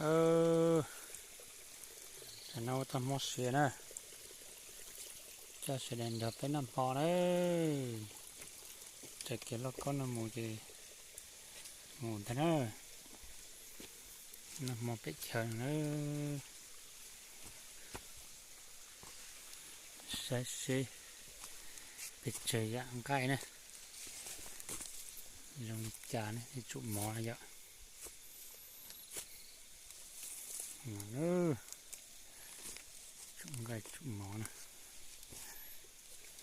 Tam no ua tau hmo siav na, coj sawv daws nrog peb noj hmo na. Txog kiag lauj kaub no mus ces mus ntag na. Noj hmo peb chaw no na. Saib seb pes tsawg yam nqaij na, zoo li cas ne, tsum mov no yom. Tsum nqaij tsum mov na,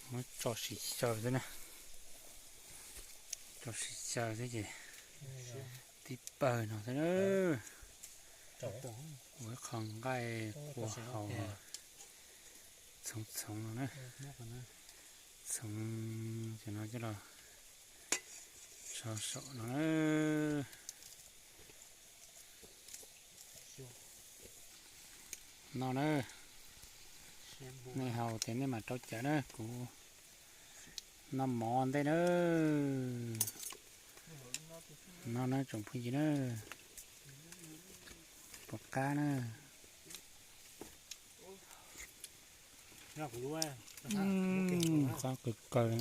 muab tso sim xyaw xwb na, tso sim xyaw xwb ces tib pawg no xwb na. Ua ib qho nqaij kua haus txhoov txhoov no na, txhoov cov no coj los tso saum no na. Noj na, nej haus ces nej mam rau cawv na, kuv noj mov ntej na. Noj na tsoom phooj ywg na, pom qab na. Qab kawg kawg.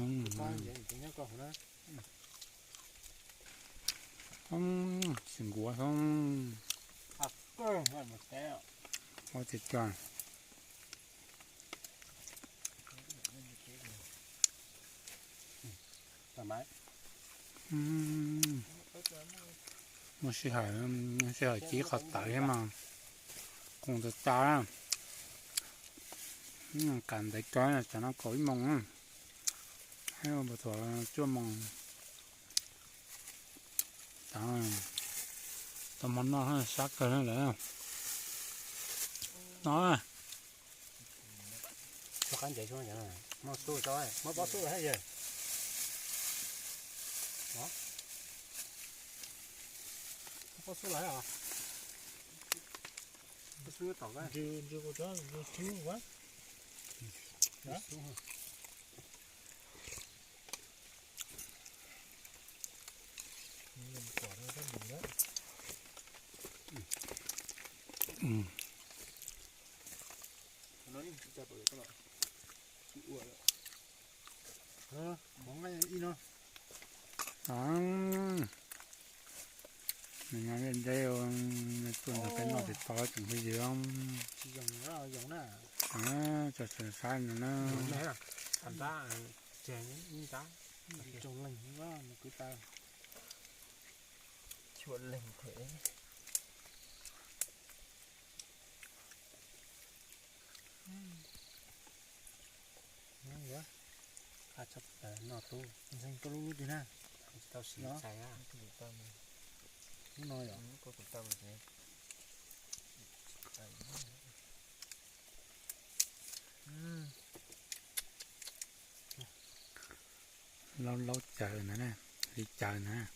Tsis nkuav xwb. Ua tiag tiag. Muaj sij hawm, muaj sij hawm ci qhov tawv thiab mas koom tas tas. Kam ntev kawg, tsam no kaum ib moos, thiab puas txog cuaj moos. Tau hmo noj sab kawg na lawm. No. Muab qab ncev xwb, muab pob xub, muab pob xub lawm thiab yawg. Muab pob xub lawm os. Pob xub tom koj. Nyob deb deb, tuaj nrog peb noj tes taw tseem pheej yws. Tso sawv saib no na. Noj tub, ntxeeg tuaj lub lub twg na. Tsis tau siv txhais. Lub no yom. Laub laub caws ntag na, li caws ntag.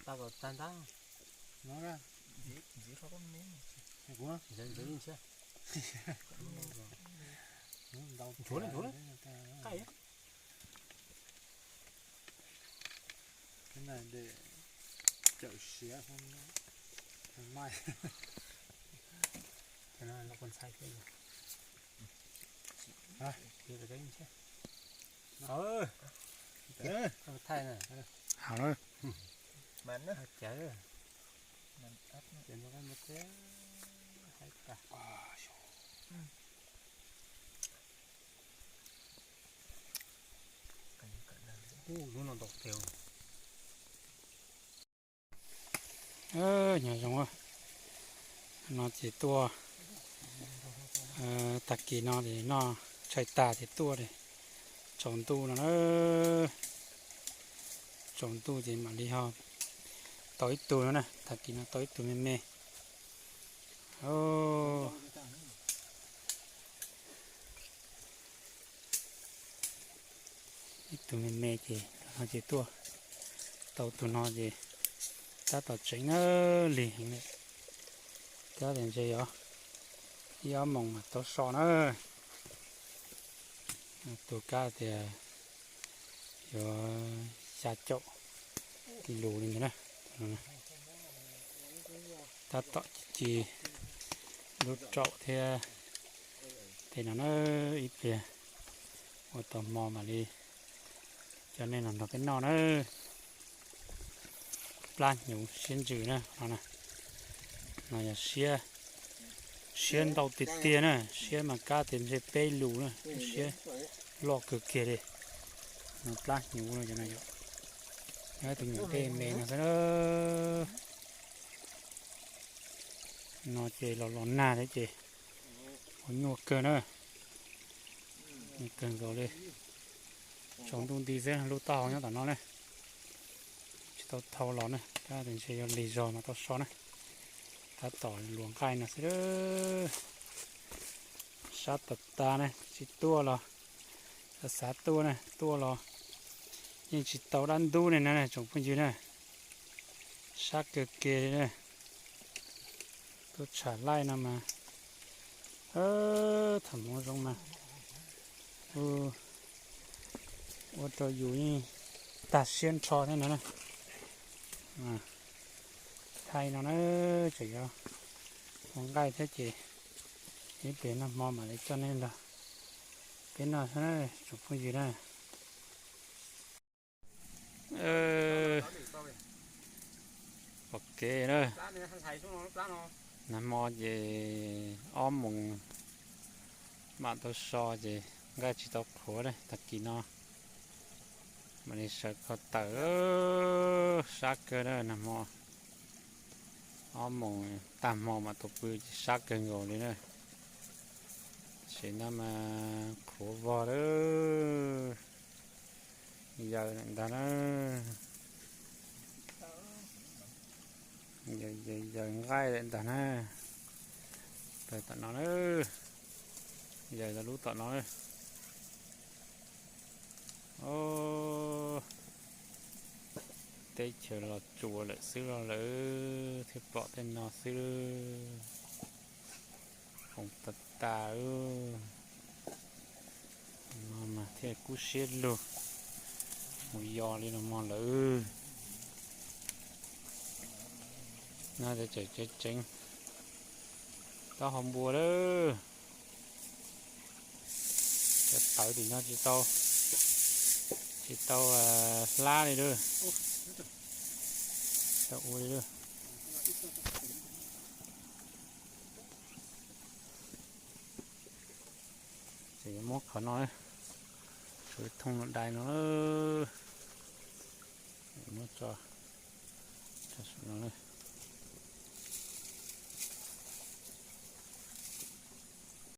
Tag kom tag ntag. Ntxuav, ntxuav li ntshe. Ntxuav, ntxuav li. Qaij. Cawm siav, mai. Los kua ntxhais thiab. Thaij na. Mas na cawv. Ces no muaj teb haib tag. Ub, lub no ntau tiag. Nyob zoo, no ces tuaj, tag kis no ces noj tshais tag ces tuaj tsaus ntuj no na. Tsaus ntuj ces mam li ho tau ib tug no na, tag kis no tau ib tug me me. Ib tug me me ces no ces tuaj tau tus no ces tab tom tseev na, lig heev li. Tab tias ntshe yog ib ob moos mam tau so na. Tus kab tias yuav xya caum kis lus li ntawd na. Tab tom ci ci lub raum thiab tej no na, ib pliag ua tau hmo mam li coj nej los nrog peb noj na. Plab hnyuv siab ntsws na no. No yog siab, siab ntau tiag tiag na, siab mas kab tias ntshe peb lus na, siab loj kawg kiag li. No plab hnyuv no, nyob tus nyuam dej me no xwb na. No ces los los nag thiab ces ua nyuaj kawg na, nyuaj kawg nkaus li. Tsaus ntuj nti xwb lub taub hau nyob tom no na, tsis tau thau los na, tab ntshe yog lig zog mas tau so na. Tab tom luas nqaij no xwb. Sab tas tas na, tsis tuaj los xav xav tuaj na, tuaj los yeej tsis tau dab ntub li na tsoom phooj ywg na. Sab kawg kiag li na. Tuaj tsham laij no mas, tham hmoov zoo mas ua rau yus yeej tag siab nrho thiab no na. Thaij no na, tseem yuav ua nqaij thiab ces ib pliag noj hmo mam li coj nej nrog peb noj xwb na tsoom phooj ywg na. Pom kev na, nag hmo ces ob moos mam tau so ces nqaij tsis tau qhuav na, tag kis no mam li sawv kho tawm. Sab kawg na, nag hmo ob moos tag hmo mam tau pw ces sab kawg nkaus li na. Tam sim no mas qhuav vog lawm, yaws lawm ntag na. Yaws, yaws nqaij lawm ntag na. Pawg tom no na, yaws tau lub tom no na. Teb chaws los tsuas lawm xwb los lawm thiaj pom tej no xwb. Foom tas tas, no mas thiaj kub siab lug mus yos li no mog lawm. No ces tseem ceev ceev taub hau npua lawm. Cov tawv tim no tsis tau, tsis tau hlab li lawm. Tau ua li lawm. Ces yuav muab qhov no, tshuav thooj no dai no, muab tso.